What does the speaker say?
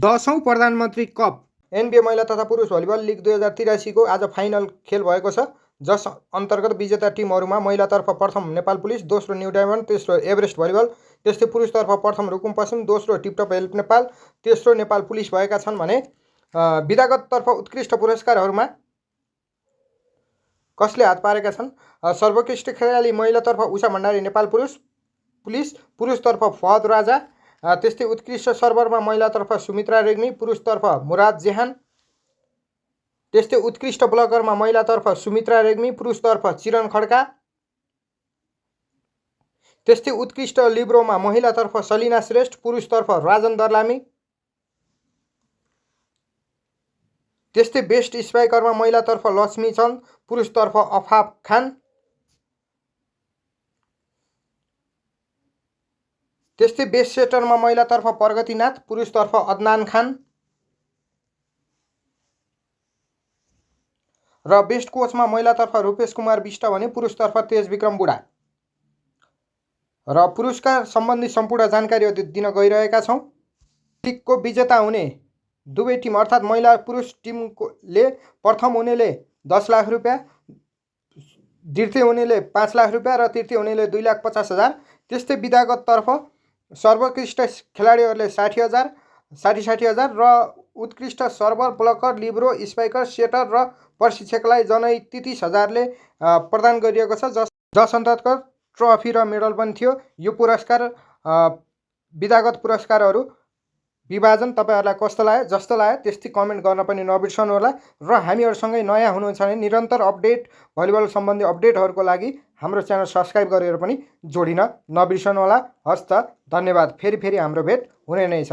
10औं प्रधानमन्त्री cup NBA महिला तथा पुरुष भलिबल लिग 2083 को आज फाइनल खेल भएको छ, जस अन्तर्गत विजेता टिमहरूमा महिलातर्फ प्रथम नेपाल पुलिस, दोस्रो न्यू डायमन्ड, तेस्रो एभरेस्ट भलिबल, त्यस्तै पुरुषतर्फ प्रथम रुकुम पश्चिम, दोस्रो टिपटप हेल्प नेपाल, तेस्रो नेपाल पुलिस भएका छन् भने विधागततर्फ उत्कृष्ट पुरस्कारहरूमा कसले हात पारेका छन्? सर्वोत्कृष्ट खेलाडी महिलातर्फ उषा भण्डारी नेपाल पुलिस, पुरुषतर्फ फहद राजा, त्यस्तै उत्कृष्ट सर्भरमा महिलातर्फ सुमित्रा रेग्मी, पुरुषतर्फ मुराद जेहान, त्यस्तै उत्कृष्ट ब्लकरमा महिलातर्फ सुमित्रा रेग्मी, पुरुषतर्फ चिरन खड्का, त्यस्तै उत्कृष्ट लिब्रोमा महिलातर्फ सलिना श्रेष्ठ, पुरुषतर्फ राजन दर्लामी, त्यस्तै बेस्ट स्ट्राइकरमा महिलातर्फ लक्ष्मी चन्द, पुरुषतर्फ अफाफ खान, त्यस्तै बेस्ट सेटरमा महिलातर्फ प्रगतिनाथ, पुरुषतर्फ अदनान खान, र बेस्ट कोचमा महिलातर्फ रूपेश कुमार विष्ट भने पुरुषतर्फ तेज विक्रम बुढा। र पुरस्कार सम्बन्धी सम्पूर्ण जानकारीहरू दिन गइरहेका छौँ। लिगको विजेता हुने दुवै टिम अर्थात् महिला पुरुष टिमले प्रथम हुनेले 10 लाख रुपियाँ, द्वितीय हुनेले 5 लाख रुपियाँ र तृतीय हुनेले 2,50,000। त्यस्तै विधागततर्फ सर्वोत्कृष्ट खेलाडीहरूले 60,000 र उत्कृष्ट server, blocker, libero, spiker, setter र प्रशिक्षकलाई जनै 33,000ले प्रदान गरिएको छ, जस अन्तर्गत ट्रफी र मेडल पनि थियो। यो पुरस्कार विधागत पुरस्कारहरू विभाजन तपाईँहरूलाई कस्तो लाग्यो? जस्तो लाग्यो त्यस्तै कमेन्ट गर्न पनि नबिर्सनु होला। र हामीहरूसँगै नयाँ हुनुहुन्छ भने निरन्तर अपडेट भलिबल सम्बन्धी अपडेटहरूको लागि हाम्रो च्यानल सब्सक्राइब गरेर पनि जोडिन नबिर्सनु होला। हस् त, धन्यवाद। फेरि हाम्रो भेट हुने नै छ।